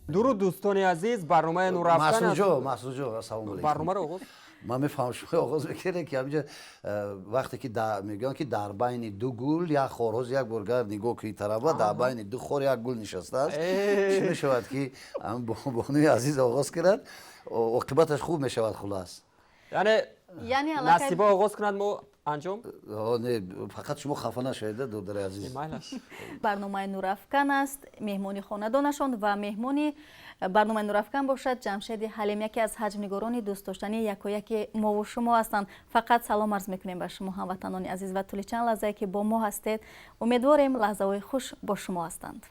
Дуруд, дӯстони азиз, барномаи Нурафкан. Масруҷо, Масруҷо, ассалому алайкум. Барномаро оғоз. Ман мефаҳмам, шумо оғоз мекунед, ки ҳаминҷа вақте ки мегӯянд, ки дар байни ду гул як хор, ҳозир як бор гар нигоҳ кунӣ тарафа, дар байни ду хор як гул нишастааст. Чӣ мешавад, ки бонуи азиз оғоз кунад, оқибаташ хуб мешавад, хулас. Яъне Насиба оғоз кунад, мо анҷом. Не, фақат шумо хафа нашавед, додари азиз. Майлаш. Барномаи Нурафкан аст, меҳмони хонадонашон ва меҳмони барномаи Нурафкан бошад Ҷамшеди Ҳалим, яке аз ҳаҷвнигорони дӯстдоштании якояки мову шумо ҳастанд. Фақат салом арз мекунем ба шумо, ҳамватанони азиз, ва тӯли чанд лаҳзае ки бо мо ҳастед, умедворем, лаҳзаҳои хуш бо шумо ҳастанд.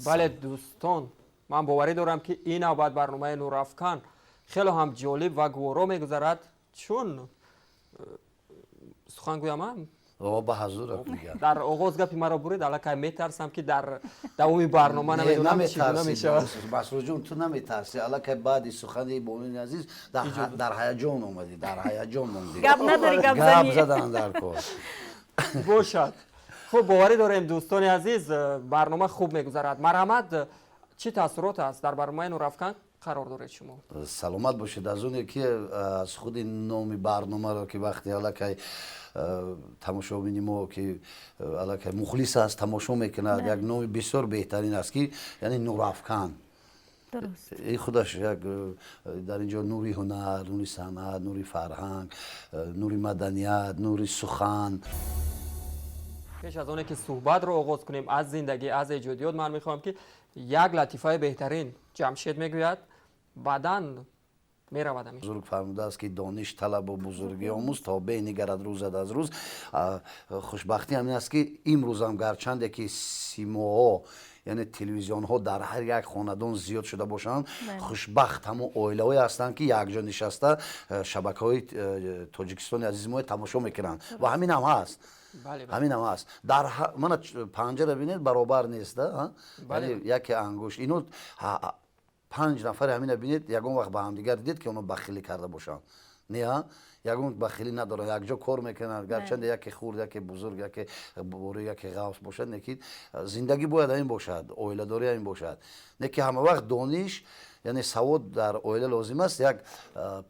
Бале, дӯстон, ман боварӣ дорам, ки ин навбат барномаи Нурафкан хело ҳам ҷолиб ва гуворо мегузарад, чун сухан гӯям. Ба ҳазур. Дар оғоз гапи маро бурид, аллакай метарсам, ки дар давоми барнома намедонам чӣ гуна мешавад. Масруҷон, ту наметарсӣ, аллакай баъди сухани бонуи азиз дар ҳаяҷон омадӣ, дар ҳаяҷон мондӣ. Гап надорӣ, гап задан дар кор. Бошад. Хуб, боварӣ дорем, дӯстони азиз, барнома хуб мегузарад. Марҳамат, чӣ таассурот аст, дар барномаи Нурафкан қарор доред шумо? Саломат бошед. Аз оне ки аз худи номи барномаро, ки вақте аллакай тамошобини мо, ки аллакай мухлис аст, тамошо мекунад, як номи бисёр беҳтарин аст, ки яъне Нурафкан худаш як дар ин ҷо нури ҳунар, нури санъат, нури фарҳанг, нури маданият, нури сухан. Пеш аз оне ки суҳбатро оғоз кунем аз зиндагӣ, аз эҷодиёт, ман мехоҳам, ки як латифаи беҳтарин Ҷамшед мегӯяд, баъдан меравад. Бузург фармудааст, ки дониш талабу бузургӣ омӯз, то бенигарад рӯзат аз рӯз. Хушбахтӣ ҳамин аст, ки имрӯзам, гарчанде ки симоҳо, яъне телевизионҳо дар ҳар як хонадон зиёд шуда бошанд, хушбахт ҳамон оилаҳое ҳастанд, ки якҷо нишаста шабакаҳои Тоҷикистони азизи мо тамошо мекунанд. Ва ҳамин ҳам ҳаст, ҳамин ҳам ҳаст. Дар мана панҷара бинед, баробар нест, яке ангушт. Ино панҷ нафаре ҳамина бинед, ягон вақт ба ҳамдигар дидед, ки оно бахилӣ карда бошанд? Не, ягон бахилӣ надоранд, якҷо кор мекунанд, гарчанде яке хурд, яке бузург, яке борӣ, яке ғафс бошад. Не ки зиндагӣ бояд ҳамин бошад, оиладорӣ ҳамин бошад. Не ки ҳама вақт дониш, яъне савод дар оила лозим аст. Як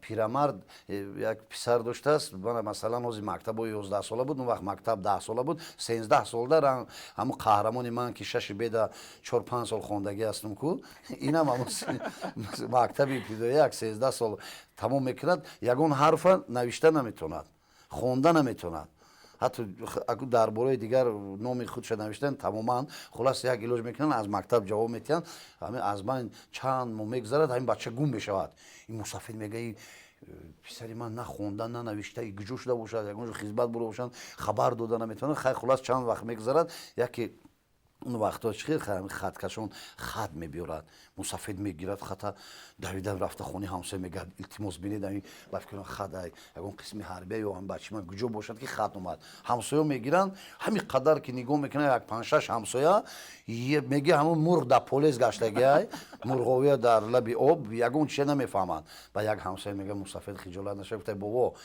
пирамард як писар доштааст. Масалан, ҳозир мактабо 11 сола буд, он вақт мактаб 10 сола буд. 13 солда ҳамун қаҳрамони ман, ки шаши беда 4-5 сол хондагӣ ҳастам ку, инам ҳамун мактаби ибтидоӣ як 13 сол тамом мекунад, ягон ҳарфа навишта наметавонад, хонда наметавонад, ҳатто дар бораи дигар номи худша навиштан тамоман. Хулас, як илоҷ мекунанд, аз мактаб ҷавоб метиҳанд. Ҳамин аз байн чанд моҳ мегузарад, ҳамин бача гум мешавад. Ин мусафид мега: «Писари ман на хонда, на навишта, куҷо шуда бошад? Ягон ҷо хизмат бурда бошанд, хабар дода наметавонанд». Хай, хулас, чанд вақт мегузарад, яке он вақтҳо чӣ хел хаткашон хат мебиёрад. Мусафид мегирад хата, давида рафта хони ҳамсоя, мегӯяд: «Илтимос, бинед, ами ба фикр хат ягон қисми ҳарбия ё бачи ман куҷо бошад, ки хат омад». Ҳамсоя мегиранд, ҳамин қадар ки нигоҳ мекунанд, як панҷшаш ҳамсоя, меги ҳамун мурғ дар полез гаштагиай, мурғовия дар лаби об, ягон чизе намефаҳманд. Ба як ҳамсоя мега, мусафид хиҷолат наша, гуфта: «Бобо,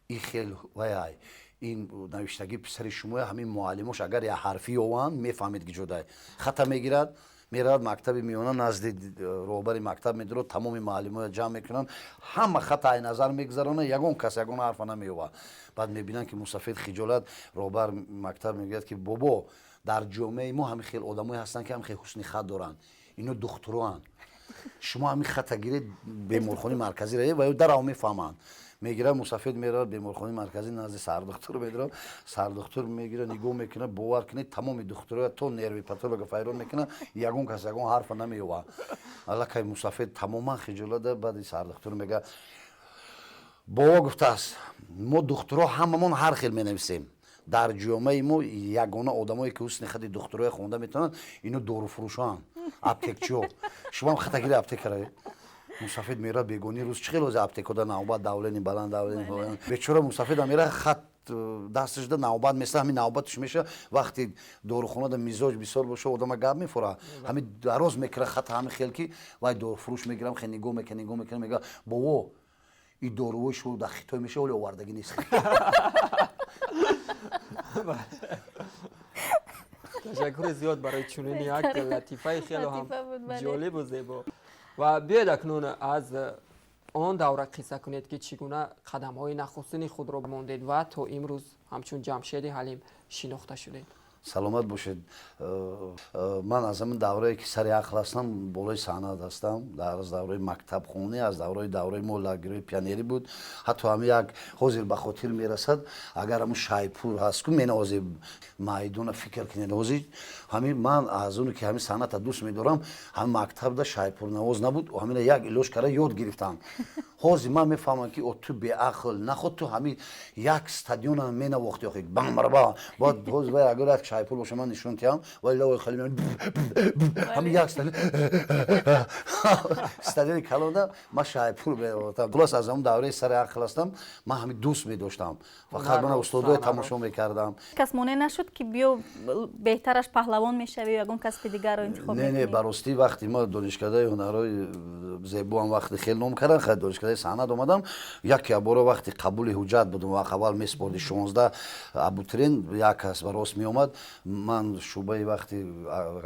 и хел ваяй, ин навиштагии писари шумоя, ҳамин муаллимош агар як ҳарфӣ ёванд, мефаҳмед ки ҷодай». Хата мегирад, меравад мактаби миёна, назди роҳбари мактаб медурад, тамоми муаллимоя ҷамъ мекунанд, ҳама хата ай назар мегузаронад, ягон кас ягон ҳарфа намеёбад. Баъд мебинанд, ки мусафид хиҷолат. Роҳбар мактаб мегӯяд, ки: «Бобо, дар ҷомеаи мо ҳамин хел одамое ҳастанд, ки ҳамин хел ҳусни хат доранд, ино духтуроанд. Шумо ҳамин хата гиред, беморхонаи марказӣ равед ва дарав мефаҳманд». Мегирад мусафид, меравад беморхонаи марказӣ, назди сардухтур медорад. Сардухтур мегирад, нигоҳ мекунад, бовар кунед, тамоми духтуроя то нервопатолога файрон мекунад, ягон кас ягон ҳарфа намеёбад. Аллакай мусафид тамоман хиҷолат. Баъди сардухтур мегӯяд: «Бобо, гуфтааст, мо духтуро ҳамамон ҳар хел менависем. Дар ҷомеаи мо ягона одамое, ки ҳусни хати духтуроя хонда метавонанд, ино доруфурӯшоанд, аптекчиҳо. Шумоам хата гири, аптека равед». Мусафид меравад. Бегони рӯз чӣ хел ози аптекода навбат, давление баланд, давление. Бечора мусафидам мера, хат дасташда, навбат места, ҳамин навбатш меша. Вақти дорухонада мизоҷ бисёр боша, одама гап мефура. Ҳамин дароз мекунад хата, ҳамин хел ки вай дорухуфурӯш мегирам, хел нигоҳ мекунад, нигоҳ мекунад, мега: «Бобо, и дорувои шумо дар Хитой меша, оле овардагӣ нест». Ташаккури зиёд барои чунин як латифаи хеле ҳам ҷолибу зебо. Ва биёед, акнун аз он давра қисса кунед, ки чӣ гуна қадамҳои нахустини худро мондед ва то имрӯз ҳамчун Ҷамшеди Ҳалим шинохта шудед. Саломат бошед. Ман аз ҳамин даврае, ки сари ақл ҳастам, болои саҳна ҳастам. Аз давраи мактабхонӣ, аз давраи мо лагерҳои пионерӣ буд. Ҳатто ҳами як ҳозир ба хотир мерасад, агар ҳамун шайпур ҳаст ку, мена ҳозир майдона фикр кунед. Ҳозир ҳамин ман аз оне, ки ҳамин санъата дӯст медорам, ҳамин мактабда шайпурнавоз набуд, ҳамина як илоҷ карда ёд гирифтам. Ҳозир ман мефаҳмам, ки о, ту беақл, наход ту ҳамин як стадиона менавохти, охи бамраба. Баъд ҳозир вай агар як шайпур боша, ман нишон тиҳам, вай лавои хали ҳамин як стадиони калонда ман шайпур мевохтам. Хулос, аз ҳамон давраи сари ақл ҳастам, ман ҳамин дӯст медоштам, фақат мана устодои тамошо мекардам. Кас монеъ нашуд, ки биё, беҳтараш паҳлавон мешавӣ ё ягон касби дигарро интихоб? Не, не, ба ростӣ, вақти ма донишкадаи ҳунарҳои зебоам вақти хел ном кардан, хай, донишкадаи санъат омадам. Яке бора вақти қабули ҳуҷҷат будум, вақт аввал месупорди 16 абутуриент, як кас ба рост меомад. Ман шӯъбаи вақти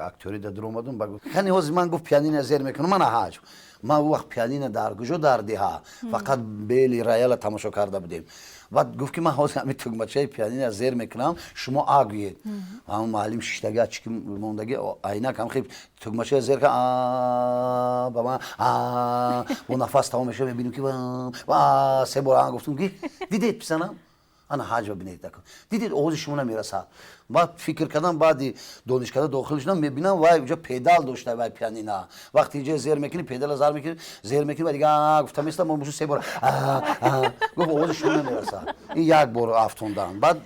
актёрӣ да дуромадум. Кани ҳозир ман, гуфт, пианина зер мекунам. Мана ҳаҷв, ман вақт пианина дар куҷо, дар деҳа фақат бели рояла тамошо карда будем. Баъд гуфт, ки ман ҳозир ҳамин тугмачаи пианина зер мекунам, шумо а гӯед. Ҳамн муаллим шиштаги, ачки мондаги, айнак, ҳам хел тугмачаи зер кар, ба ман бо нафас тамом мешава, мебинем, ки се бор а гуфтум, ки дидед, писанам, ана ҳаҷва бинед, дидед, овози шумо намерасад. Баъд фикр кардам, баъди донишкада дохил шудам, мебинам, вай уҷа педал дошта, вай пианина. Вақте иҷа зер мекунӣ, педала зар мекунӣ, зер мекунӣ ва дига гуфта места. Мо се бор гуфт, овози шумо намерасад. Ин як бор афтондан. Баъд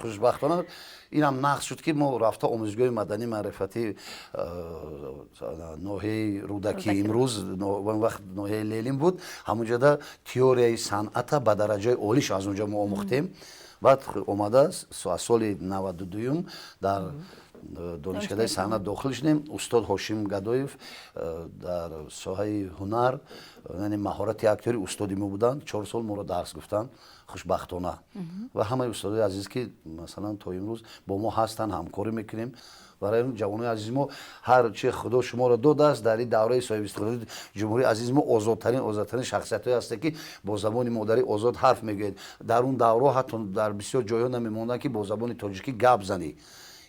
хушбахтона инам нақс шуд, ки мо рафта омӯзгоҳи маданӣ маърифатӣ ноҳияи Рӯдакӣ, имрӯз он вақт ноҳияи Лелин буд, ҳамонҷода теорияи санъата ба дараҷаи олиш аз онҷо мо омӯхтем. Баъд омада аз соли 92-юм дар донишкадаи санъат дохил шудем. Устод Ҳошим Гадоев дар соҳаи ҳунар, яъне маҳорати актёри, устоди мо буданд. 4 сол моро дарс гуфтанд. Хушбахтона ва ҳамаи устодои азиз, ки масалан то имрӯз бо мо ҳастанд, ҳамкорӣ мекунем. Барои ҷавонои азизи мо, ҳар чи Худо шуморо додааст дар ин давраи соҳибистиқлолии ҷумҳурии азизи мо, озодтарин шахсиятҳое ҳастед, ки бо забони модарӣ озод ҳарф мегӯед. Дар он давраҳо ҳатто дар бисёр ҷойҳо намемонданд, ки бо забони тоҷикӣ гап занӣ.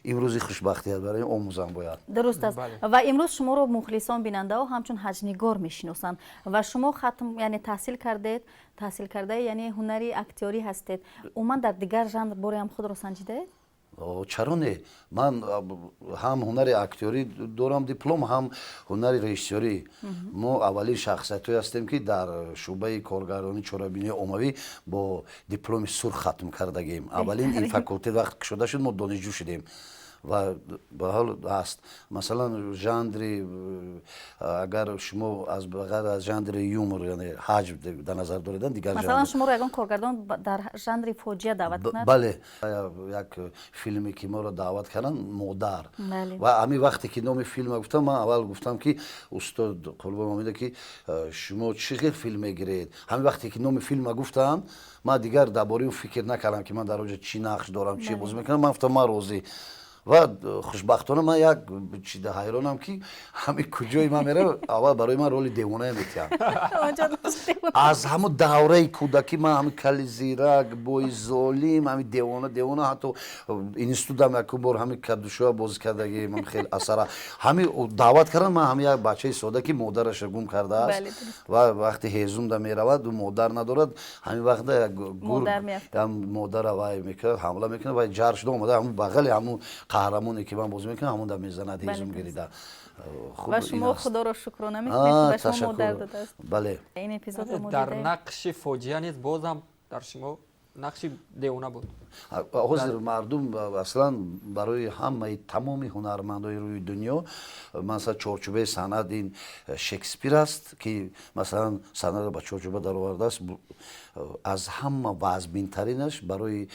Имрӯзи хушбахтият барои омӯзам бояд. Дуруст аст. Ва имрӯз шуморо мухлисон, бинандаҳо ҳамчун ҳаҷнигор мешиносанд. Ва шумо хатм, яъне таҳсил кардед, таҳсил кардаи, яъне ҳунари актёрӣ ҳастед. Умуман дар дигар жанр бореам худро санҷидаед? Чаро не? Ман ҳам ҳунари актёрӣ дорам, диплом, ҳам ҳунари режиссёрӣ. Мо аввалин шахсиятҳое ҳастем, ки дар шӯъбаи коргардонии чорабинии оммавӣ бо дипломи сурх хатм кардагем. Аввалин ин факултет вақт кушода шуд, мо донишҷӯ шудем. Ва ба ҳол ҳаст, масалан, жанри, агар шумо аз ғайр аз жанри юмор, яъне ҳаҷв дар назар доред, дигар. Масалан, шуморо ягон коргардон дар жанри фоҷиа даъват кунад? Бале, як филме, ки моро даъват карданд, «Модар». Ва ҳамин вақте ки номи филма гуфтам, ман аввал гуфтам, ки устод Қурбон омида, ки шумо чӣ хел филм мегиред? Ҳамин вақте ки номи филма гуфтам, ман дигар дар бораи он фикр накардам, ки ман дар оҷа чӣ нақш дорам, чӣ бозӣ мекунам. Ман гуфтам, ман розӣ. Ва хушбахтона ман як чида ҳайронам, ки ҳамин куҷои ман меравам, аввал барои ман роли девонае метиҳанд. Аз ҳамун давраи кӯдакӣ ман ҳамин кали зирак, бои золим, ҳамин девона, девона. Ҳатто институтам якум бор ҳамин кадушоя бозӣ кардагим хел асара. Ҳамин даъват кардам, ман ҳамин як бачаи сода, ки модараша гум кардааст, ва вақти ҳезумда меравад, модар надорад. Ҳамин вақта як гург модара вай мекунад, ҳамла мекунад, вай ҷар шуда омада, ҳамун бағали ҳамун қаҳрамоне, ки ман бозӣ мекунам, ҳамон да мезанад ҳезум гирида. Ва шумо Худоро шукрона мекунед, ки ба шумо модар додааст. Бале. Ин эпизодро мо дар нақши фоҷиа низ бозам дар шумо нақши девона буд. Ҳозир мардум аслан барои ҳамаи тамоми ҳунармандои рӯи дунё, масалан, чорчӯбаи санъат ин Шекспир аст, ки масалан санъатро ба чорчӯба даровардааст. Аз ҳама вазминтаринаш барои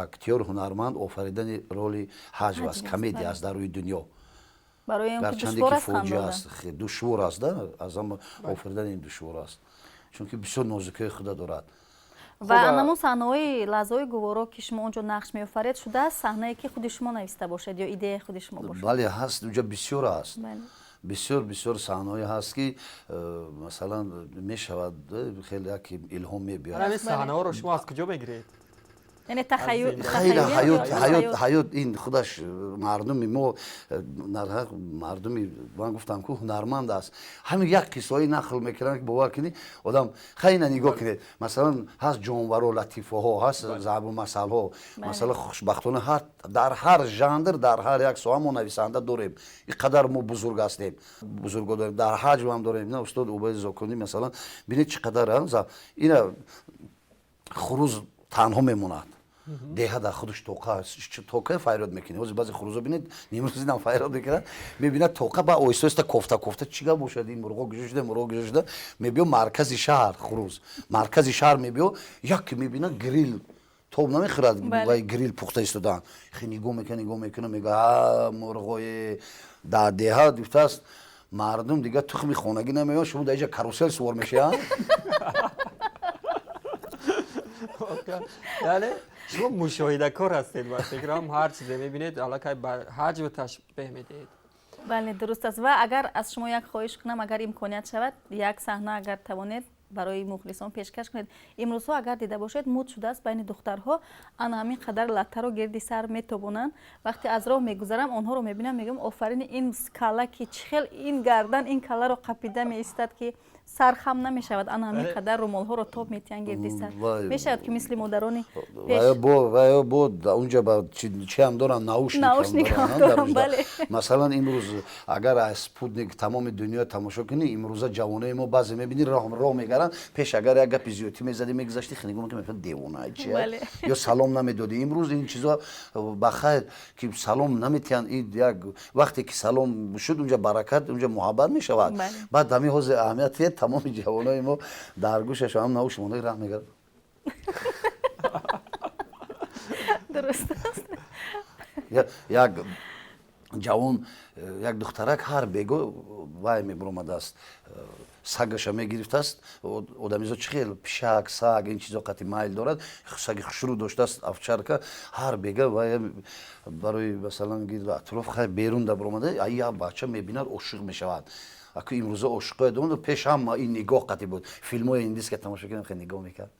актёр, ҳунарманд офаридани роли ҳаҷв аст, комедия аст дар рӯи дунё. Гарчанде ки фоҷиа аст, душвор аст, аз ҳама офаридани ин душвор аст, чунки бисёр нозукиҳои худа дорад. Ва ҳамон саҳнаҳои лаҳзаҳои гуворо, ки шумо он ҷо нақш меофаред, шудааст саҳнае, ки худи шумо нависта бошед ё идеяи худи шумо бошад? Бале, ҳаст, уҷа бисёр аст. Бисёр бисёр саҳнаҳое ҳаст, ки масалан мешавад, хеле як илҳом мебиёрад. Ҳамин саҳнаҳоро шумо аз куҷо мегиред? Яъне тахайюл? Хеле ҳаёт, ҳаёт, ҳаёт ин худаш. Мардуми мо, дар мардуми ман гуфтам, ку ҳунарманд аст. Ҳамин як қиссаҳое нақл мекунанд, ки бовар кунӣ, одам хайна нигоҳ кунед. Масалан, ҳаст ҷонваро, латифаҳо ҳаст, зарбулмасалҳо. Масалан, хушбахтона дар ҳар жанр, дар ҳар як соҳа мо нависанда дорем. Ин қадар мо бузург ҳастем, бузурго дорем, дар ҳаҷвам дорем. На, устод Убайди Зокунӣ, масалан, бинед, чӣ қадар ина хуруз танҳо мемонад, деҳа дар худаш тоқа тоқа файрод мекунад. Ҳозир баъзе хурузо бинед, нимрӯз дидам, файрод мекунад, мебинад тоқа, ба оҳиста оҳиста кофта кофта, чӣ гап бошад, ин мурғо куҷо шуда, мурғо куҷо шуда. Мебиё маркази шаҳр, хуруз маркази шаҳр мебиё, як мебинад, грил тоб намехӯрад, вай грил пухта истодаанд. Хе нигоҳ мекунад, нигоҳ мекунад, мега: мурғои дар деҳа, гуфтааст, мардум дигар тухми хонагӣ намеён, шумо дар иҷа карусел сувор мешаванд. Яъне шумо мушоҳидакор ҳастед ва фикрам, ҳар чизе мебинед, аллакай ба ҳаҷв ташбеҳ медиҳед. Бале, дуруст аст. Ва агар аз шумо як хоҳиш кунам, агар имконият шавад, як саҳна, агар тавонед, барои мухлисон пешкаш кунед. Имрӯзҳо, агар дида бошед, муд шудааст байни духтарҳо, ана ҳамин қадар латтаро гирди сар метобонанд. Вақте аз роҳ мегузарам, онҳоро мебинам, мегӯям: офарини ин калла, ки чӣ хел ин гардан ин калларо қапида меистад, ки сар хам намешавад. Ана ҳамин қадар румолҳоро тоб метиҳанд гирди сар. Мешавад, ки мисли модарони бо унҷа чиам доранд, наушник. Масалан, имрӯз агар аз спутник тамоми дунё тамошо кунӣ, имрӯза ҷавонои мо баъзе мебинӣ, роҳ мегаранд пеш, агар як гапи зиёдтӣ мезадӣ, мегузаштӣ, нигоҳ мекунӣ, девона чи, ё салом намедодӣ. Имрӯз ин чизо ба хайр, ки салом наметиҳанд. Як вақте ки салом шуд, унҷа баракат, унҷа муҳаббат мешавад. Баъд ҳамин ҳозир аҳамият, тамоми ҷавонои мо дар гӯшаш ҳам наушник монда раҳ мегард. Дуруст аст. Як ҷавон, як духтарак ҳар бего вай мебуромадааст, сагаша мегирифтааст. Одамизо чӣ хел пишак, саг, ин чизо қати майл дорад. Саги хушрӯ доштааст, овчарка. Ҳар бега вай барои, масалан, гирду атроф хай берун да буромада, як бача мебинад, ошиқ мешавад. Аку имрӯза ошиқоя дон, пеш ҳама ин нигоҳ қати буд. Филмҳои индиска тамошо кардам, хеле нигоҳ мекард,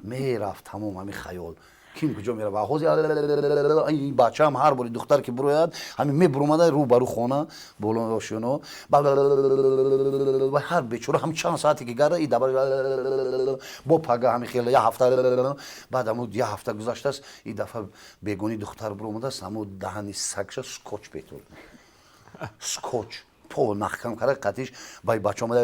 мерафт тамом ҳамин хаёл, ким куҷо мерава. Ҳозир ин бачаам ҳар бори духтар ки бурояд, ҳамин мебуромада рӯ ба рӯ хона боло ошёно, ҳар бечора ҳам чанд саате ки гарда и даба бо пага ҳамин хел як ҳафта. Баъд ҳамо як ҳафта гузаштааст, и дафъа бегони духтар буромадааст, ҳамо даҳани сагша скотч бетур, скотч по маҳкам карда қатиш. Бай бача омада: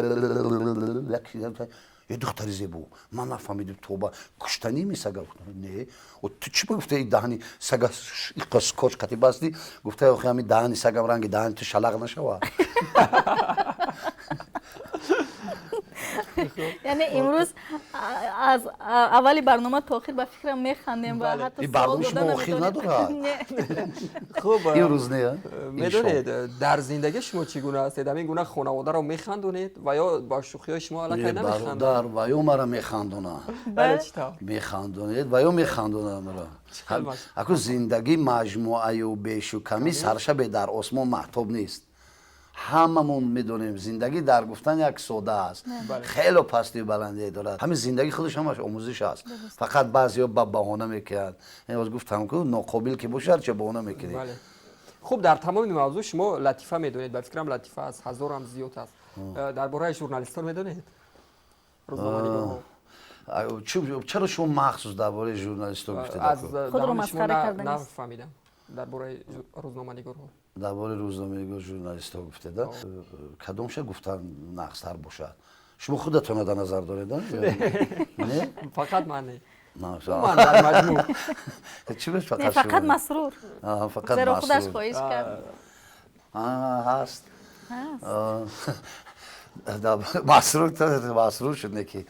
е, духтари зебо, ман нафаҳмидим, тоба куштаними сага? Не, ту чӣ гуфта, и даҳани сага иқа скотч қати басти? Гуфта: охи, ҳами даҳани сагам ранги даҳани ту шалақ нашава. Яъне имрӯз аз аввали барнома то охир, ба фикрам, механдем ва ҳатто барнома шумо охир надорад. Хуб. Имрӯз не. Медонед, дар зиндагӣ шумо чӣ гуна ҳастед? Ҳамин гуна хонаводаро механдонед ва ё ба шӯхиҳои шумо аллакай намехандонад? Дар ва ё мара механдонад, механдонед ва ё механдонад мара. Аку зиндагӣ маҷмӯаю бешу камӣ, саршабе дар осмон маҳтоб нест. Ҳамамон медонем, зиндагӣ дар гуфтан як сода аст, хело пастию баландие дорад. Ҳамин зиндагӣ худаш ҳамаш омӯзиш аст, фақат баъзеҳо ба баҳона мекунанд. Боз гуфтам, ку ноқобил ки бошад, ча баҳона мекунӣ. Хуб, дар тамоми мавзӯъ шумо латифа медонед, ба фикрам, латифа аз ҳазорам зиёд аст. Дар бораи журналистон медонед, рӯзноманигорҳо? Чаро шумо махсус дар бораи журналистон гуфтед? Худро масхара кардан. Нафаҳмидам, дар бораи рӯзноманигорҳо. Дар бораи рӯзноманигор, журналистҳо гуфтеда, кадомша гуфтан нақстар бошад? Шумо худатона дар назар доред? Не, фақат ман не, ман дар маҷмӯъ. Чӣ? Фақат Масрур. Фақат. Зеро худаш хоҳиш кард. Ҳаст, Масрур, Масрур шуд. Не, ки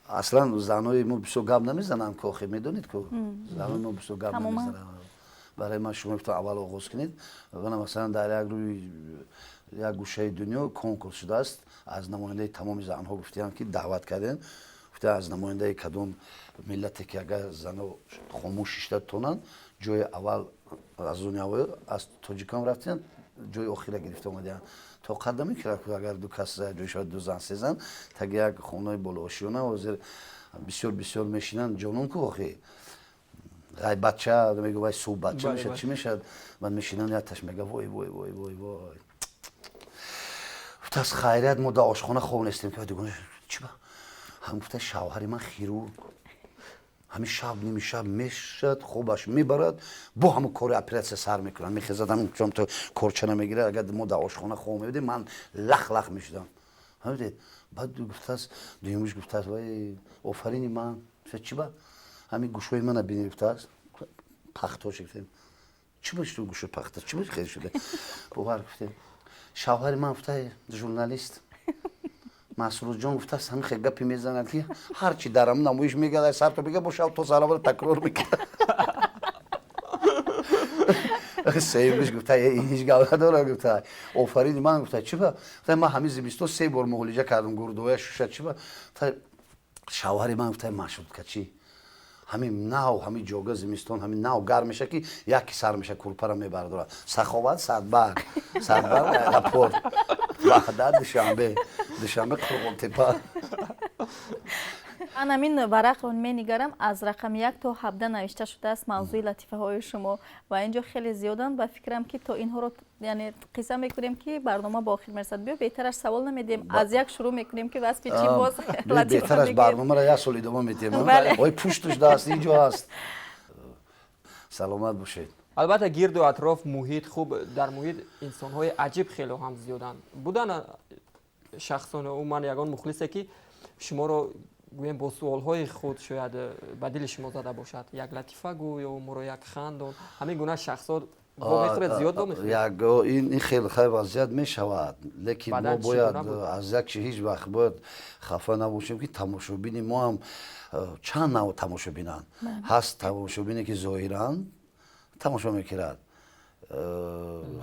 аслан занои мо бисёр гап намезананд ку, охир медонед ку, занои мо бисёр гап намезананд. Барои ман шумо гуфтам, аввал оғоз кунед. Вана, масалан, дар як рӯи Як гӯшаи дунё конкурс шудааст, аз намояндаи тамоми занҳо гуфтаям, ки даъват кардем. Гуфта, аз намояндаи кадом миллате ки агар зано хомӯш шишта тонанд, ҷои аввал аз он аз тоҷикон рафтиянд, ҷои охира гирифта омадиянд. Тоқат намекунад, агар ду кас ҷой шавад, ду зан, се зан таги як хонаи болоошиёна ҳозир бисёр бисёр мешинанд. Ҷонон ку охи ғайбатча мегӯ, вай суҳбатча мешавад, чӣ мешавад. Баъд мешинанд, якташ мега: «Вой, вой, вой, вой, вой», гуфтааст, «хайрият, мо дар ошхона хоб нестем». Ки чӣ ба ҳам гуфта: «Шавҳари ман хирург, ҳамин шаб, ними шаб мешад, хобаш мебарад, бо ҳамун кори оператсия сар мекунад, мехезад, ҳамин то корча намегирад. Агар мо дар ошхона хоб мебудем, ман лах лах мешудам». Фаҳмидед? Баъд гуфтааст, дуюмиш гуфтааст: «Вай, офарини ман». Чӣ ба? «Ҳамин гӯшҳои мана бини», гуфтааст, «пахтош». Гуфтем: «Чӣ ба шу гӯшо пахта, чӣ ба хел шуда?» Бовар, гуфтем, «шавҳари ман», гуфта, «журналист Масрурҷон», гуфтааст, «ҳамин хел гапе мезанад, ки ҳарчи дар ҳамн намоиш мегӯяд, сар то бега, бо шав то саравал такрор мекунад». Сеюмиш гуфта: «Ҳеҷ гап надорад», гуфта, «офарини ман». Гуфта: «Чӣ ба?» Гуфта: «Ман ҳамин зимистон се бор муолиҷа кардам гурдоя шуша». «Чӣ ба?» «Шавҳари ман», гуфта, «машрутка-чӣ, ҳамин нав, ҳамин ҷога зимистон ҳамин нав гарм меша, ки яки сар меша, курпара мебардорад. Саховат, садбарг, садбарг, аэропорт, Ваҳдат, Душанбе, Душанбе, Қурғонтепа». Ман ҳамин варақро менигарам, аз рақами 1 то 17 навишта шудааст мавзӯи латифаҳои шумо ва инҷо хеле зиёданд. Ба фикрам, ки то инҳоро, яъне, қисса мекунем, ки барнома ба охир мерасад. Биё, беҳтараш савол намедиҳем, аз як шурӯъ мекунем, ки васфи чӣ боз. Беҳтараш барномаро як сол идома медиҳем. Ой, пуштуш даст инҷо ҳаст. Саломат бошед. Албатта, гирду атроф муҳит хуб, дар муҳит инсонҳои аҷиб хело ҳам зиёданд. Буданд шахсон, умуман ягон мухлисе, ки шуморо, гӯем, бо суолҳои худ шояд ба дили шумо зада бошад: «Як латифа гӯ» ё «Моро як хандон»? Ҳамин гуна шахсот вомехӯред, зиёд вомехӯред? Ин хеле хай вазъият мешавад, лекин мо бояд аз як чи ҳеҷ вақт бояд хафа набошем, ки тамошобини мо ҳам чанд навъ тамошобинанд. Ҳаст тамошобине, ки зоҳиран тамошо мекунад,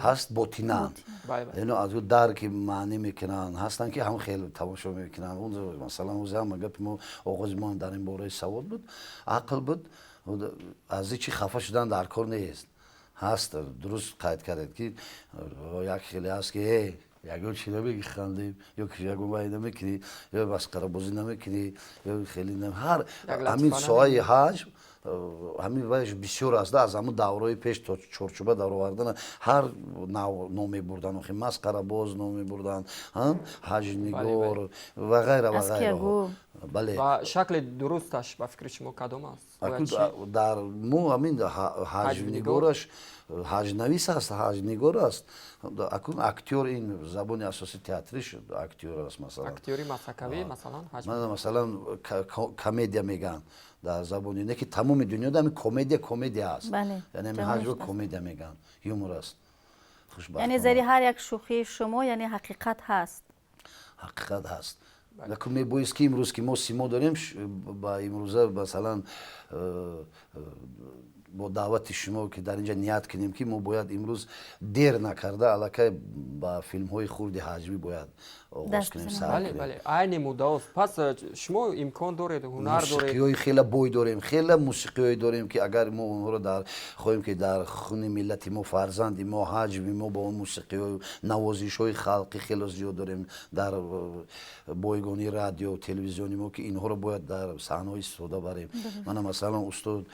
ҳаст ботинан, ино аз дарки маънӣ мекунанд, ҳастанд, ки ҳам хеле тамошо мекунанд. Масалан, ӯзи ҳама гапи мо, оғози мо дар ин бораи савод буд, ақл буд. Аз ин чи хафа шудан дар кор нест. Ҳаст, дуруст қайд кардед, ки як хеле ҳаст, ки э ягон чи намеги, хандем, ё ки ягон вай намекунӣ, ё масқарабозӣ намекунӣ, ё хеле ҳар ҳамин соҳаи ҳаҷв, ҳамин вайш бисёр аст. Аз ҳамун давраҳои пеш то чорчӯба даровардан, ҳар нав ном мебурданд, охи масқарабоз ном мебурданд, ҳаҷвнигор ва ғайра ва ғайра. Бале, ва шакли дурусташ ба фикри шумо кадом аст? Дар мо ҳамин ҳаҷвнигораш ҳаҷнавис аст, ҳаҷнигор аст. Акун актёр, ин забони асосии театриш актёр аст, масалан. Актёри масакавӣ, масалан. Масалан, комедия мегӯянд дар забони, не ки тамоми дунёда ҳамин комедия, комедия аст, яъне ҳамин ҳаҷва комедия мегӯянд, юмор аст. Яъне зери ҳар як шӯхии шумо, яъне, ҳақиқат ҳаст. Ҳақиқат ҳаст. Акун мебоист, ки имрӯз ки мо симо дорем, ба имрӯза, масалан, бо даъвати шумо, ки дар инҷа ният кунем, ки мо бояд имрӯз дер накарда аллакай ба филмҳои хурди ҳаҷвӣ бояд оғоз кунем. Бале, айни муддаост. Пас шумо имкон доред, ҳунар доред. Мусиқиҳои хеле бой дорем, хеле мусиқиҳое дорем, ки агар мо онҳоро дар хоҳем, ки дар хуни миллати мо, фарзанди мо, ҳаҷви мо бо он мусиқиҳою навозишҳои халқӣ хеле зиёд дорем дар бойгонии радио, телевизиони мо, ки инҳоро бояд дар саҳнаҳо истифода барем. Мана, масалан, устод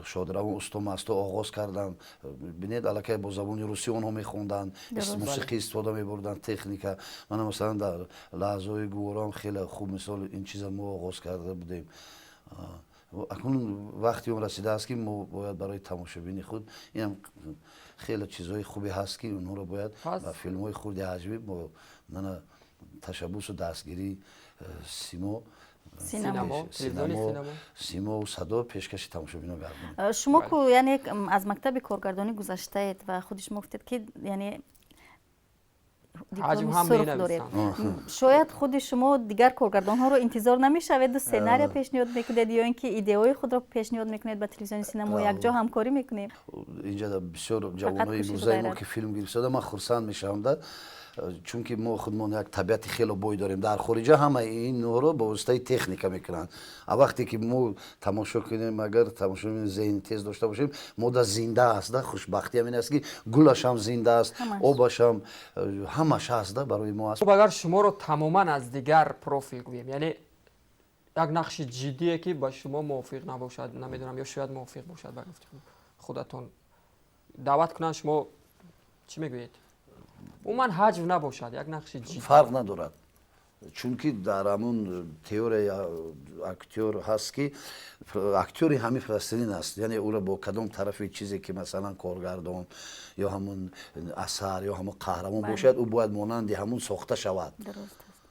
шодравон усто Масто оғоз карданд. Бинед, аллакай бо забони русӣ онҳо мехонданд, мусиқӣ истифода мебурданд, техника. Мана, масалан, дар лаҳзаҳои гуворам хеле хуб мисол ин чиза мо оғоз карда будем. Акнун вақти он расидааст, ки мо бояд барои тамошобини худ, инам хеле чизҳои хубе ҳаст, ки онҳоро бояд ба филмҳои хурди ҳаҷвӣ бо мана ташаббусу дастгирии симо, симову садо пешкаши тамошобино гардонем. Шумо ку, яъне, аз мактаби коргардонӣ гузаштаед ва худи шумо гуфтед, ки, яъне, дипломи сурх доред. Шояд худи шумо дигар коргардонҳоро интизор намешаведу сценария пешниҳод мекунед ё ин ки идеяҳои худро пешниҳод мекунед ба телевизиони Синамо, якҷо ҳамкорӣ мекунем? Инҷа бисёр ҷавонои имрӯзаи мо, ки филм гирифтада, ман хурсанд мешавам да. Чунки мо худмон як табиати хело бой дорем. Дар хориҷа ҳамаи инҳоро ба воситаи техника мекунанд. А вақте ки мо тамошо кунем, агар тамошо зеҳни тез дошта бошем, мода зинда аст да. Хушбахтӣ ҳамин аст, ки гулашам зинда аст, обашам, ҳамаш ҳаст да, барои мо аст. Хуб, агар шуморо тамоман аз дигар профил гӯем, яъне як нақши ҷиддие, ки ба шумо мувофиқ набошад, намедонам, ё шояд мувофиқ бошад, ба гуфти худатон, даъват кунанд, шумо чӣ мегӯед? Умуман ҳаҷв набошад, як нақши ҷиддӣ. Фарқ надорад, чунки дар ҳамун теорияи актёр ҳаст, ки актёри ҳамин пластилин аст, яъне ӯро бо кадом тарафи чизе ки, масалан, коргардон ё ҳамун асар ё ҳамун қаҳрамон бошад, ӯ бояд монанди ҳамун сохта шавад,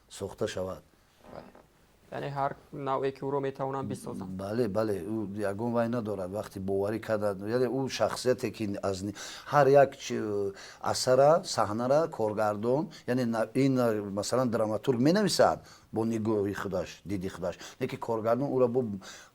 сохта шавад. Яъне ҳар навъе ки ӯро метавонанд бисозанд. Бале, ӯ ягон вай надорад. Вақте боварӣ карда, яъне ӯ шахсияте ки аз ҳар як асара, саҳнара коргардон, яъне ин, масалан, драматург менависад бо нигоҳи худаш, диди худаш, лекин коргардон ӯро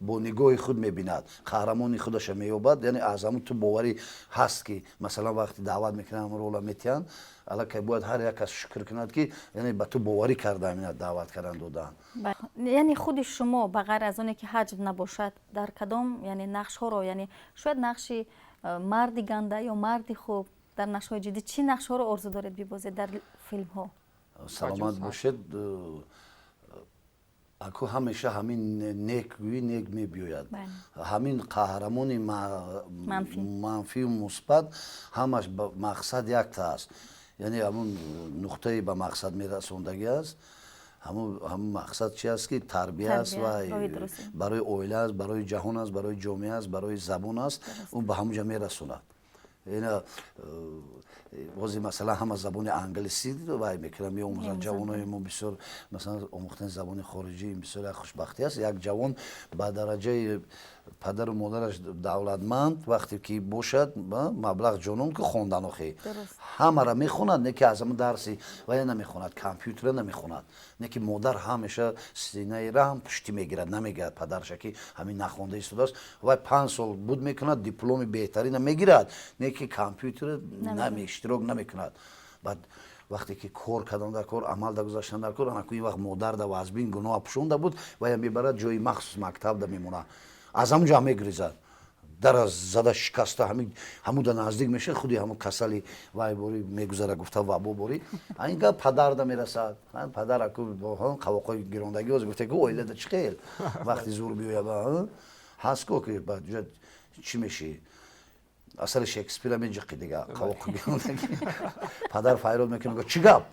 бо нигоҳи худ мебинад, қаҳрамони худаша меёбад. Яъне аз ҳамун ту боварӣ ҳаст, ки, масалан, вақте даъват мекунанд, ҳамун рола метиҳанд. Аллакай бояд ҳар як кас шукр кунад, ки яъне ба ту боварӣ карда, ҳамина даъват кардан додаанд. Яъне худи шумо, ба ғайр аз оне ки ҳаҷв набошад, дар кадом, яъне нақшҳоро, яъне шояд нақши марди ганда ё марди хуб, дар нақшҳои ҷиддӣ чӣ нақшҳоро орзу доред бибозед дар филмҳо? Саломат бошед. Аку ҳамеша ҳамин некгӯӣ нек мебиёяд. Ҳамин қаҳрамони манфию мусбат, ҳамаш мақсад якта аст, яъне ҳамун нуқтаи ба мақсад мерасондагӣ аст. Ҳамун мақсад чи аст, ки тарбия аст ва барои оила аст, барои ҷаҳон аст, барои ҷомеа аст, барои забон аст. Ӯ ба ҳамун ҷа мерасонад. Ина бози, масалан, ҳама забони англисӣ вай мекунанд, меомӯзанд ҷавонои мо бисёр. Масалан, омӯхтани забони хориҷӣ бисёр як хушбахтӣ аст. Як ҷавон ба дараҷаи падару модараш давлатманд вақте ки бошад, маблағ ҷонон ки хондан, охи ҳамара мехонад, не ки аз ҳамн дарси вая намехонад, компютера намехонад, не ки модар ҳамеша синаи раҳм пуштӣ мегирад, намегирад падараша, ки ҳамин нахонда истодааст. Вай 5 сол буд мекунад, дипломи беҳтарина мегирад, не ки компютера иштирок намекунад. Баъд вақте ки кор кардан дар кор, амал да гузаштан дар кор, анаку ин вақт модар да вазбин гуноҳа пӯшонда буд, вая мебарад, ҷои махсус мактаб да мемонад, аз ҳамун ҷо мегризад, дара зада шикаста, ҳамуда наздик мешавад, худи ҳамун касали вай бори мегузара, гуфта, вабо бори. Ин гап падарда мерасад. Падар аку қавоқои гирондагӣ оз гуфта, ки оилада чӣ хел вақти зур биёяд, ҳаст ко ки чӣ мешӣ, асари Шекспира меҷиқи дига, қавоқи гирондагӣ. Падар файрод мекунад, мега: «Чӣ гап?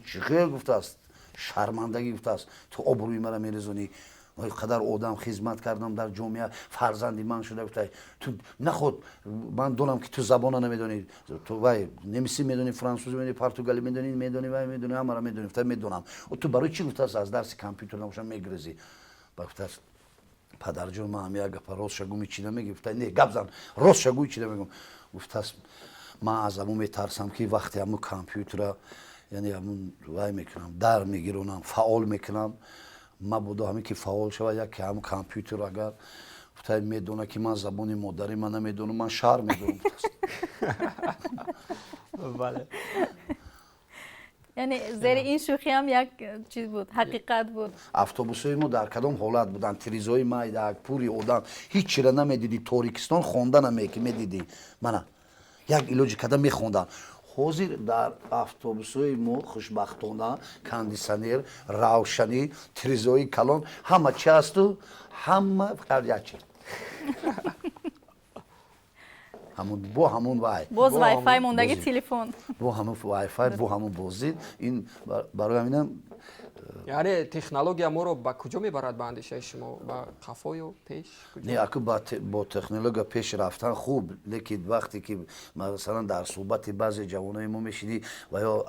Чӣ хел?» Гуфтааст: «Шармандагӣ», гуфтааст, «ту обрӯи мара мерезонӣ, қадар одам хизмат кардам дар ҷомеа, фарзанди ман шуда». Гуфта: «Ту наход, ман донам, ки ту забона намедонӣ, ту вай немисӣ медонӣ, франсузӣ медонӣ, португалӣ медонӣ, медонӣ, вай медонӣ, ҳамара медонӣ». Гуфта: «Медонам». «Ту барои чӣ», гуфтааст, «аз дарси компютер набошам мегрезӣ?» Ба гуфтааст: «Падарҷон, ман ҳам як гапа рост шагӯми, чӣ намегӣ?» Гуфта: «Не, гап зан, рост шагӯи, чӣ намегӯм». Гуфтааст: «Ман аз ҳамун метарсам, ки вақте ҳамун компютера, яъне ҳамун вай мекунам, дар мегиронам, фаъол мекунам, мабодо ҳамин ки фаъол шавад, яке ҳамун компютер агар, гуфта, медона, ки ман забони модари ман намедонам, ман шарм медорам». Бале. Яъне зери ин шӯхиам як чиз буд, ҳақиқат буд. Автобусҳои мо дар кадом ҳолат буданд? Тирезаҳои майда, пури одам, ҳеҷ чира намедидӣ, торикистон, хонда намеки медидӣ. Мана як илоҷи када мехонданд. Ҳозир дар автобусҳои мо, хушбахтона, кондитсионер, равшанӣ, тирезаҳои калон, ҳама чи ҳасту, ҳама фақат як чи, ҳамун бо ҳамун вай. Боз вайфай мондаги телефон. Бо ҳамун вайфай, бо ҳамун бозӣ. Ин барои ҳаминам. Яъне технология моро ба куҷо мебарад, ба андешаи шумо? Ба қафо ё пеш? Не, аку бо технология пеш рафтан хуб, лекин вақте ки, масалан, дар суҳбати баъзе ҷавонои мо мешидӣ ва ё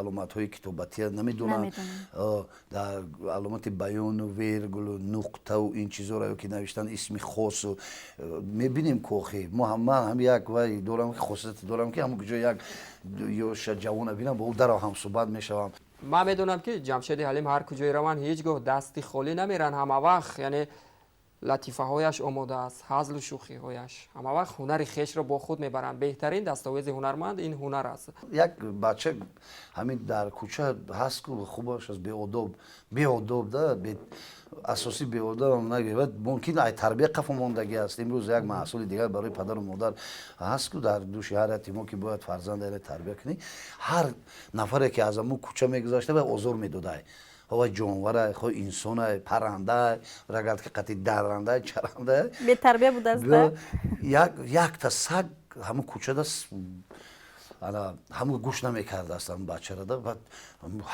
аломатҳои китобатия намедонанд, дар аломати баёну вергулу нуқтау ин чизоро ё ки навиштан исми хосу мебинем. Кохи мо, ман ҳам як вай дорам, хосияте дорам, ки ҳамон куҷо як ёша ҷавона бинам, бо ӯ дарав ҳамсуҳбат мешавам. Ман медонам, ки Ҷамшеди Ҳалим ҳар куҷое раванд, ҳеҷ гоҳ дасти холӣ намеранд, ҳама вақт, яъне Латифаҳояш омода аст, ҳазлу шӯхиҳояш. Ҳама вақт ҳунари хешро бо худ мебаранд. Беҳтарин дастовези ҳунарманд ин ҳунар аст. Як бача ҳамин дар кӯча ҳаст ку, хубаш аст, беодоб, беодоб да, асосӣ беодоб нагӯяд, мумкин ай тарбия қафо мондагӣ аст. Имрӯз як маҳсули дигар барои падару модар ҳаст ку, дар дӯши ҳар яти мо, ки бояд фарзанда тарбия кунӣ. Ҳар нафаре ки аз ҳамун кӯча мегузашта, вай озор медодай, ҳова ҷонварай, хо инсонай, паррандай, рагатки қати даррандай, чарандай. Бетарбия будааст. Якта саг ҳамун кӯчада ана ҳамун гӯш намекардааст ҳамун бачарада. Баъд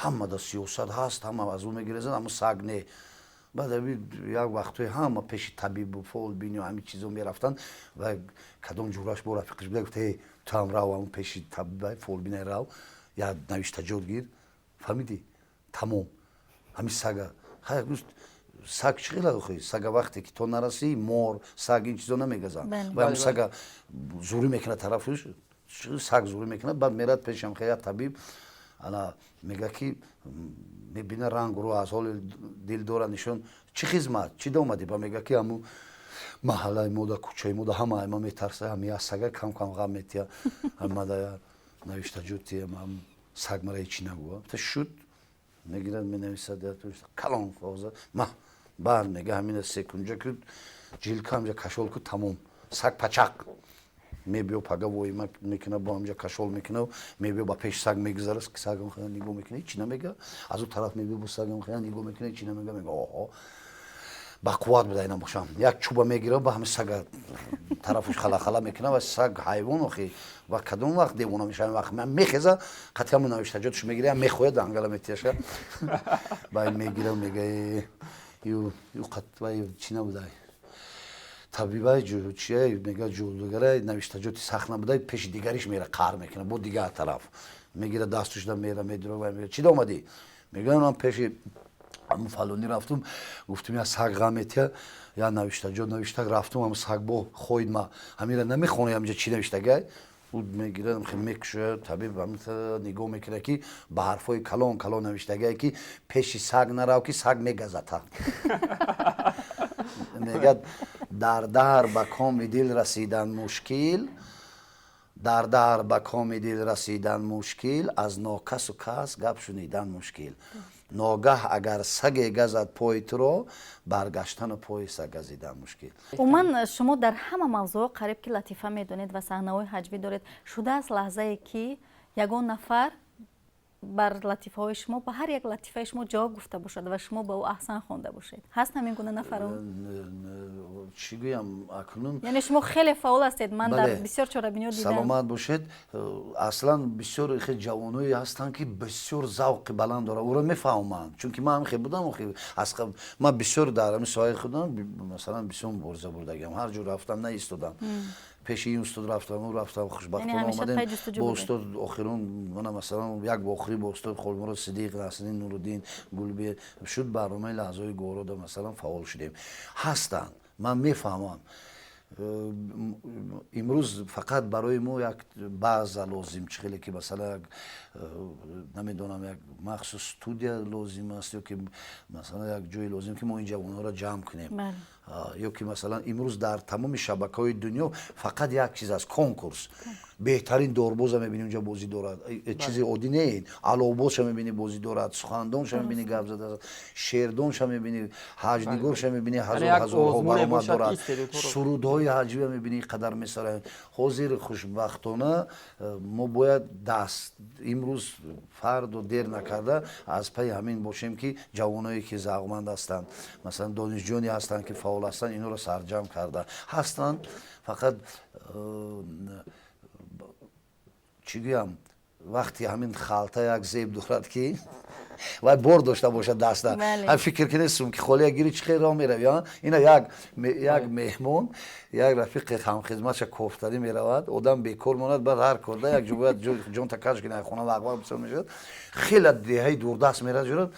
ҳамада сиёсат ҳаст, ҳама аз ӯ мегирезанд, ҳамун саг не. Баъд як вақтҳои ҳама пеши табибу фолбиню ҳамин чизо мерафтанд ва кадом ҷураш бо рафиқаш буда, гуфта: «Ту ҳам рав ҳамун пеши табиба, фолбина рав, як навиштаҷот гир, фаҳмидӣ, тамом ҳамин сага». Саг чӣ хела? Сага вақте ки то нарасӣ, мор, саг, ин чизо намегазанд. Ва ҳамун сага зурӣ мекунад, тарафш саг зурӣ мекунад. Баъд мерад пешам як табиб, ана мега ки мебина, рангу аз ҳоли дил дора, нишон, чӣ хизмат, чӣ домадӣ? Ба мега ки ҳамун маҳаллаи мода, кӯчаи мода ҳама ма метарса, ҳами як сага кам кам ғам метия, ҳамада навиштаҷотия, саг мара ҳечи нагӯа. Шуд, мегирад, менависад калон қоғаза ма, баъд мега: «Ҳамина секунҷа ку, ҷилка ҳамҷа кашол ку, тамом, саг пачақ мебиё». Пага воима мекуна, бо ҳамҷа кашол мекуна, мебиё, ба пеши саг мегузара, сагам нигоҳ мекуна, ҳечи намега. Аз ӯ тараф мебиё, бо сагам нигоҳ мекуна, ҳечи намега. Мега: «Оҳо, ба қувват буда ина бошам». Як чӯба мегира, ба ҳами сага тарафуш халахала мекуна. Ва саг ҳайвон охи, ва кадом вақт девона мешава? Вақт мехеза, қатъи ҳамун навиштаҷотш мегира, мехоҳад, ангала метияша, баъд мегира, мега: «Ю чӣ набудай, табибай, чия?» Мега: «Ҷодугарай, навиштаҷоти сахт набудай». Пеши дигариш мера, қаҳр мекуна, бо дигар тараф мегира, дастушда мера, медура, мега: «Чӣ омадӣ?» Мега: «Ман пеши ҳамун фалонӣ рафтум, гуфтум, я саг ғам метия, я навиштаҷот навишта рафтум, ҳамун саг бо хоид, ма ҳамира намехонӣ, ҳаминҷа чӣ навиштагай?» Ӯ мегира, мекушояд, табиб нигоҳ мекунад, ки ба ҳарфҳои калон калон навиштагае, ки пеши саг нарав, ки саг мегазата. Мегӯяд: «Дар дар ба коми дил расидан мушкил, дар дар ба коми дил расидан мушкил, аз нокасу кас гап шунидан мушкил. Ногаҳ агар саге газад пои туро, баргаштану пои саг газидан мушкил». Умуман, шумо дар ҳама мавзӯъ қариб ки латифа медонед ва саҳнаҳои ҳаҷвӣ доред. Шудааст лаҳзае, ки ягон нафар бар латифаҳои шумо, ба ҳар як латифаи шумо ҷавоб гуфта бошад ва шумо ба ӯ аҳсан хонда бошед? Ҳаст ҳамин гуна нафарон? Чӣ гӯям акнун? Яъне шумо хеле фаъол ҳастед, ман дар бисёр чорабиниҳо дидам. Саломат бошед. Аслан бисёр хел ҷавоное ҳастанд, ки бисёр завқи баланд доранд, ӯро мефаҳманд, чунки ман ҳам хел будам. Ман бисёр дар ҳамин соҳаи худам, масалан, бисёр мубориза бурдагиам, ҳар ҷо рафтам, наистодам. Пеши ин устод рафтам, ӯ рафтам, хушбахтона омадем бо устод. Охирон мана, масалан, як вохӯрӣ бо устод Холмурод Сидиқ, Насриддин Нуруддин Гулби шуд, барномаи «Лаҳзаҳои гуворода», масалан, фаъол шудем. Ҳастанд, ман мефаҳмам. Имрӯз фақат барои мо як база лозим, чӣ хеле ки, масалан, як намедонам, як махсус студия лозим аст ё ки, масалан, як ҷое лозим, ки мо ин ҷавонҳоро ҷамъ кунем, ё ки, масалан, имрӯз дар тамоми шабакаҳои дунё фақат як чиз аст: конкурс. Беҳтарин дорбоза мебинӣ, унҷа бозӣ дорад, чизи оддӣ не. Аловбозша мебинӣ, бозӣ дорад, сухандонша мебинӣ, гап зада, шеърдонша мебинӣ, ҳаҷнигорша мебинӣ, ҳазор ҳазорҳо баромад дорад, сурудҳои ҳаҷвия мебинӣ, қадар месароянд. Ҳозир, хушбахтона, мо бояд даст имрӯз фардо дер накарда аз пайи ҳамин бошем, ки ҷавоное ки завқманд ҳастанд, масалан, донишҷӯёне ҳастанд, ки фаъол ҳастанд, инҳоро сарҷамъ карда ҳастанд. Фақат чӣ гӯям, вақти ҳамин халта як зеб дорад, ки вай бор дошта бошад даста. Ҳам фикр кунед, сумки холия гири, чӣ хел роҳ мерави? Ина як меҳмон, як рафиқи ҳамхизматша кофтанӣ меравад. Одам бекор монад, баъд ҳар корда як ҷо бояд ҷонта каш кунад, хона вақвақ бисёр мешавад. Хеле деҳаи дурдаст меравад,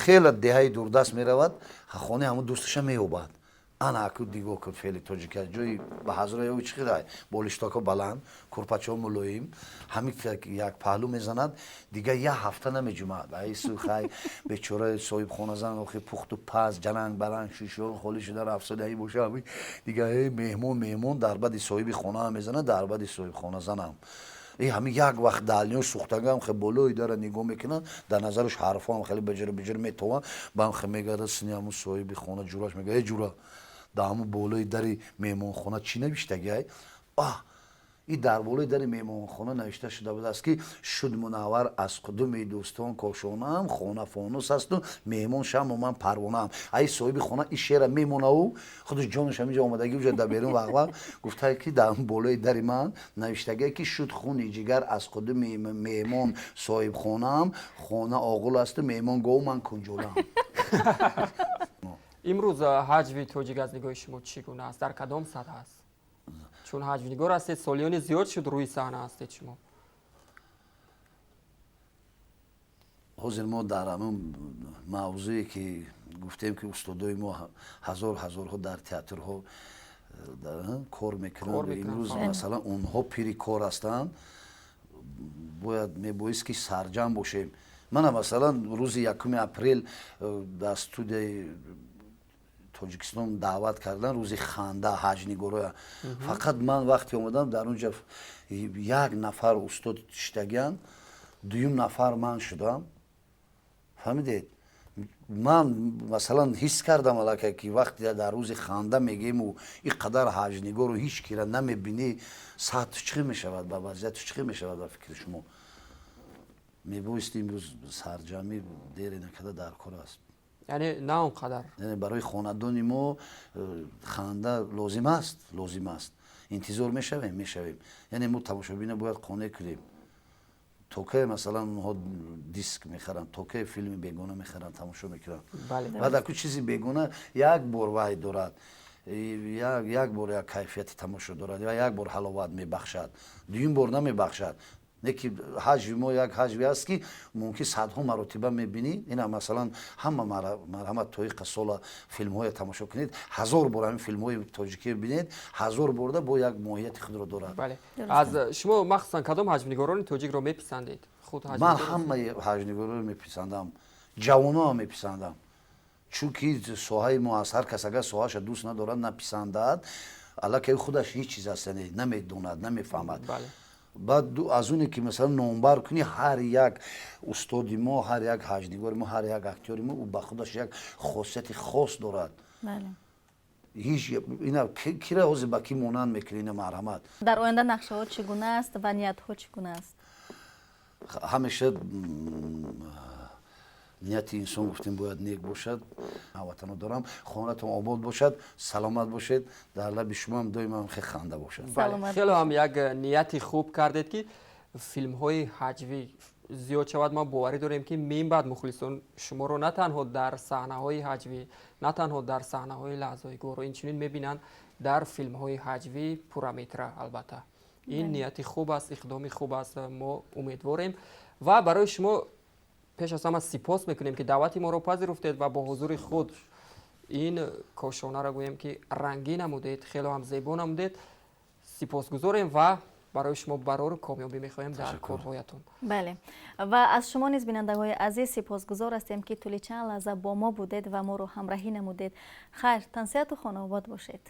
хеле деҳаи дурдаст меравад, хонаи ҳамун дӯсташа меёбад. Ана аку дигоҳ кун, феъли тоҷика ҷои ба ҳазро ё чӣ хелай, болиштоко баланд, курпачаҳо мулоим, ҳамин як паҳлӯ мезанад, дигар як ҳафта намеҷумад. Ай сухай бечора соҳибхоназан, охи пухту паз, ҷаланг баланг, шишо холӣ шуда рафсода ай боша. Ҳамин дигар меҳмон, меҳмон дар бади соҳиби хонаам мезанад, дар бади соҳибхоназанам. И ҳамин як вақт далниё сӯхтагам хе болои дара нигоҳ мекунанд, дар назараш ҳарфоам хеле беҷир беҷир метованд, баам хе мегарда сини ҳамун соҳиби хона, ҷураш мега: «Э, ҷура, дар ҳамун болои дари меҳмонхона чӣ навиштагиай?» Аҳ, и дар болои дари меҳмонхона навишта шуда будааст, ки шуд мунаввар аз қудуми дӯстон кошонаам, хона фонус асту меҳмон шаму ман парвонаам. Ай соҳиби хона и шеъра мемонаву худаш ҷонаш ҳаминҷо омадагӣ уҷа дар берун вақвақ гуфта, ки дар болои дари ман навиштагие, ки шуд хуни ҷигар аз қудуми меҳмон соҳибхонаам, хона оғул асту меҳмон гову ман кунҷолаам. Имрӯз ҳаҷви тоҷик аз нигоҳи шумо чӣ гуна аст, дар кадом сатҳ аст? Чун ҳаҷвнигор ҳастед, солиёни зиёд шуд рӯи саҳна ҳастед шумо. Ҳозир мо дар ҳамун мавзӯе, ки гуфтем, ки устодои мо ҳазор ҳазорҳо дар театрҳо кор мекунанд, имрӯз масалан онҳо пири кор ҳастанд, бояд мебоист, ки сарҷамъ бошем. Мана, масалан, рӯзи 1 апрел дар студияи Тоҷикистон даъват кардан, рӯзи ханда, ҳаҷнигороя. Фақат ман вақте омадам, дар он ҷа як нафар устод шиштагианд, дуюм нафар ман шудам. Фаҳмидед, ман масалан ҳис кардам аллакай, ки вақте дар рӯзи ханда мегӯему ин қадар ҳаҷнигору ҳеҷ кира намебинӣ, сатҳ чӣ мешавад, ба вазъияту чӣ мешавад? Ба фикри шумо, мебоист имрӯз сарҷамъӣ дере накарда дар кор аст. Яъне на он қадар. Барои хонадони мо ханда лозим аст, лозим аст. Интизор мешавем, яъне мо тамошобина бояд қонеъ кунем. То кай, масалан, онҳо диск мехаранд, то кай филми бегона мехаранд, тамошо мекунанд? Баъд аку чизи бегона як бор вай дорад, як бор як кайфияти тамошо дорад ва як бор ҳаловат мебахшад, дуюм бор намебахшад. Не ки ҳаҷви мо як ҳаҷве аст, ки мумкин садҳо маротиба мебинӣ. Ина, масалан, ҳама марҳамат, то иқа сола филмҳоя тамошо кунед, ҳазор бор ҳамин филмҳои тоҷикиро бинед, ҳазор борда бо як моҳияти худро дорад. Аз шумо махсусан кадом ҳаҷвнигорони тоҷикро меписандед худ? Ман ҳамаи ҳаҷвнигороро меписандам, ҷавоноам меписандам, чунки соҳаи мо аст. Ҳар кас агар соҳаша дӯст надорад, написандад, аллакай худаш ҳеҷ чиз аст, намедонад, намефаҳмад. Баъд аз оне ки, масалан, номбар кунӣ, ҳар як устоди мо, ҳар як ҳаҷнигори мо, ҳар як актёри мо, ӯ ба худаш як хосияти хос дорад. Ҳеҷ ина кира ҳозир ба кӣ монанд мекунӣ, ина, марҳамат. Дар оянда нақшаҳо чӣ гуна аст ва ниятҳо чӣ гуна аст? Ҳамеша нияти инсон, гуфтем, бояд нек бошад. Ҳамватано дорам, хонатон обод бошад, саломат бошед, дар лаби шумоам доимам хе ханда бошад. Хело ҳам як нияти хуб кардед, ки филмҳои ҳаҷвӣ зиёд шавад. Мо боварӣ дорем, ки мин баъд мухлисон шуморо на танҳо дар саҳнаҳои ҳаҷвӣ, на танҳо дар саҳнаҳои лаҳзаҳои гуворо, инчунин мебинанд дар филмҳои ҳаҷвӣ пурраметра. Албатта, ин нияти хуб аст, иқдоми хуб аст, мо умедворем ва барои шумо пеш аз ҳама сипос мекунем, ки даъвати моро пазируфтед ва бо ҳузури худ ин кошонаро, гӯем, ки рангин намудед, хело ҳам зебо намудед. Сипосгузорем ва барои шумо барору комёбӣ мехоҳем дар корҳоятон. Бале, ва аз шумо низ, бинандагони азиз, сипосгузор ҳастем, ки тӯли чанд лаҳза бо мо будед ва моро ҳамроҳӣ намудед. Хайр, тансиҳату хонаобод бошед.